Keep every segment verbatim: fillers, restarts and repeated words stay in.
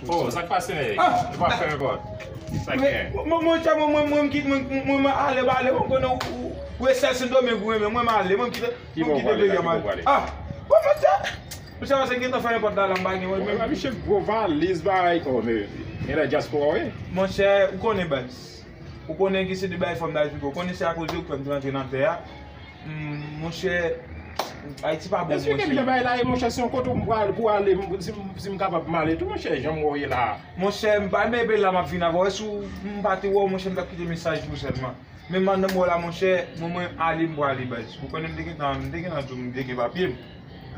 Oh, sa k pase, nèg? Ah! Ou pa fèmen pòt. Sa k gen? Mwen, mwen, mwen, mwen, mwen, mwen, mwen, mwen ale, mwen ale, mwen konnen ou, ou, ou e sèl Sendomeng ou renmen, mwen, mwen ale, mwen kite, mwen kite peyi a, mwen ale. Ah! Bon, mwen, sa, mwen, sa, se gentan fèmen pòt la, la, m pa gen, mwen, mwen. Misye gwo valiz, bagay, oh, men, gen lè dyaspora, wi. Monchè, ou konnen, baz. Ou konnen ki se de bagay fò m ta esplike w. Ou konnen se akoz yo k fè m te rantre nan tè a. Hmm, monchè, Ayiti pa bon, monchè. Èske gen jan bagay la ye, monchè, se yon kote pou al, pou ale, si m, si m kapab m ale tou, monchè, jan m wè w ye la. Monchè, m pa renmen peyi la, m ap vin avè w. Si w, m pa te wè w, monchè, m t ap kite mesaj pou sèlman. Men pandan m wè w la, monchè, mwen, mwen ale, m prale, baz. Ou konnen m te gentan, m te gentan di w m te gen papye m.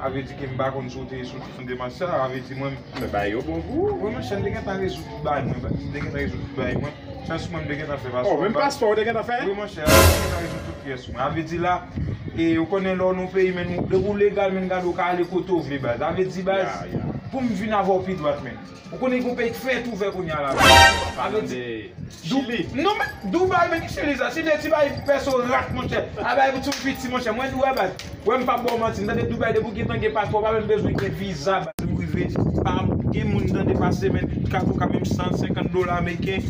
A vle di ke m pa konn si w te soti nan demach sa, a vle di mwen. Men bagay yo bon pou ou. Wi, monchè, m te gentan rezoud tout bagay mwen, baz. M te gentan rezoud tout bagay mwen. Chans mwen, m te gentan fè paspò. Oh, menm paspò ou te gentan fè? Wi, monchè, m te gentan rezoud tout pyès mwen. A vle di la, e, ou konnen lè w nan peyi, men, depi w legal, men, gade, w ka ale kote w vle, baz. A vle di, baz, pou m vin avè w pi dwat, men. Ou konnen gen yon peyi k fèt ouvè kounye a la. A vle di, Dou-, Chili. Non, men, Dubai, men ki Chili sa? Chili, ti bay pèso rat, monchè. A bay pou ti piti, monchè. Mwen, di w, baz. Wè, m p ap ba w manti. M tande Dubai, depi w gentan gen paspò, w pa menm bezwen gen viza, baz. M rive, pa gen moun tande pase, men, ka pou ka menm san senkant dola ameriken.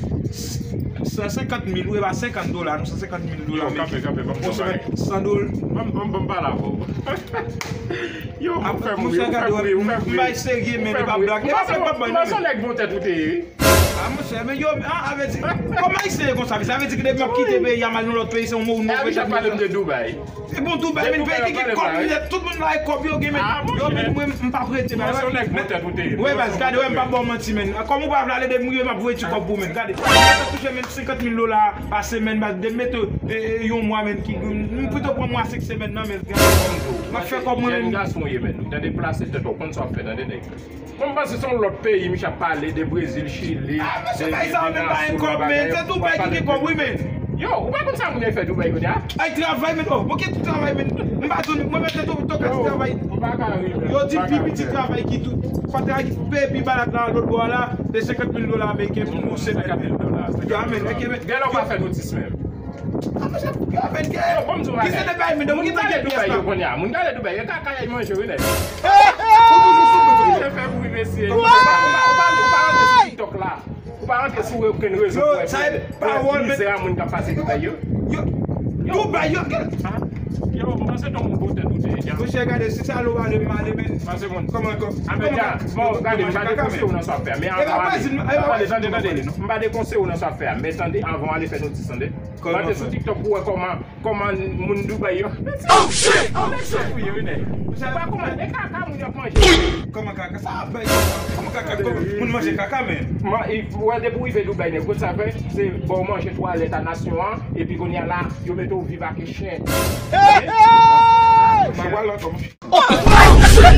San senkant mil, wi, e pa senkant dola, non, san senkant mil dola ameriken. Yo, kanpe, kanpe, ban m yon bagay. San dola. Ban m, ban m, ban m pale avè w. Yo, ou fè m ri, ou fè m ri, ou fè m ri. M bay serye, men, e pa blag. E pa blag, m ap bay, non, men. Ou pa se yon nèg bon tèt ou te ye. Ah, monchè, men yo, ah, a vle di, kòman Ayisyen ye konsa? Sa vle di ke depi m ap kite peyi a, m al nan lòt peyi, se yon mo, yon mo. Misye ap pale m de Dubai. Se bon, Dubai, men, peyi ki gen kòb, tout moun la e kòb yo gen, men. Yo, men, mwen, m p ap rete, men. Wè, baz, gade, wè, m p ap ba w manti, men. Kòm ou pa vle ale, depi m rive, m ap voye ti kòb pou, men. Gade, m ap touche, men, senkant mil dola pa semèn, baz, depi m mete, e, e, yon mwa, men, ki, m pito pran mwa senk semèn nan, men. M ap fè kòb mwen, men. Jèn gason w ye, men. Ou tande, plase tèt ou, konn sa w ap fè, tande, nèg. Mwen, m panse se yon lòt peyi, misye ap pale de Brezil, Chili, de, de, de Nasyon, bagay, se Dubai ki gen kòb, wi, men. Yo, ou pa konn sa moun yo fè Dubai kounye a? Ay, travay, men, oh, bon, ki travay, men. M pa di w, mwen, men, tèt ou, to ka travay. Yo di pi piti travay ki tou, kontra ki peye pi balak la, lòt bò a la, se senkant mil dola ameriken pou yon semèn. Senkant mil dola. Ya, men, ok, men. Gen lè w pa fè notis menm. Ki se te bay, men, moun ki te gen pyès la. Moun k ale Dubai, yo kaka y manje, wi, nèg. Ou toujou sou TikTok. Misye fè bri, mesye. Ou pa, ou pa, ou pa rantre sou TikTok la. Ou pa rantre sou okenn rezo pou wè mizè a moun k ap pase Dubai yo. Yo, Dubai, yo, yo. Yo, m panse ton moun bon tèt ou te ye, ya. Monchè, gade, si sa lo pale, m ale, men. Panse moun. Kòman, kòman, bon, gade, m pa dekonseye w nan sa w ap fè a, men avan w ale, tande, tande, tande. M pa dekonseye w nan sa w ap fè a, men tande, avan w ale fè notis, tande. Mande sou TikTok pou wè kòman, kòman moun Dubai yo. Oh, shit! Oh, shit! Ou pa kòman, e kaka moun y ap manje. Kòman kaka? Sa ap bay kaka? Kòman kaka? Kòman moun manje kaka, men? Wè, depi w rive Dubai, nèg, kote sa fè, se ba w manje twalèt a nasyon an, epi kounye a la, yo mete w viv ak chen. Hey, hey! Bagay la, kòman? Oh, shit!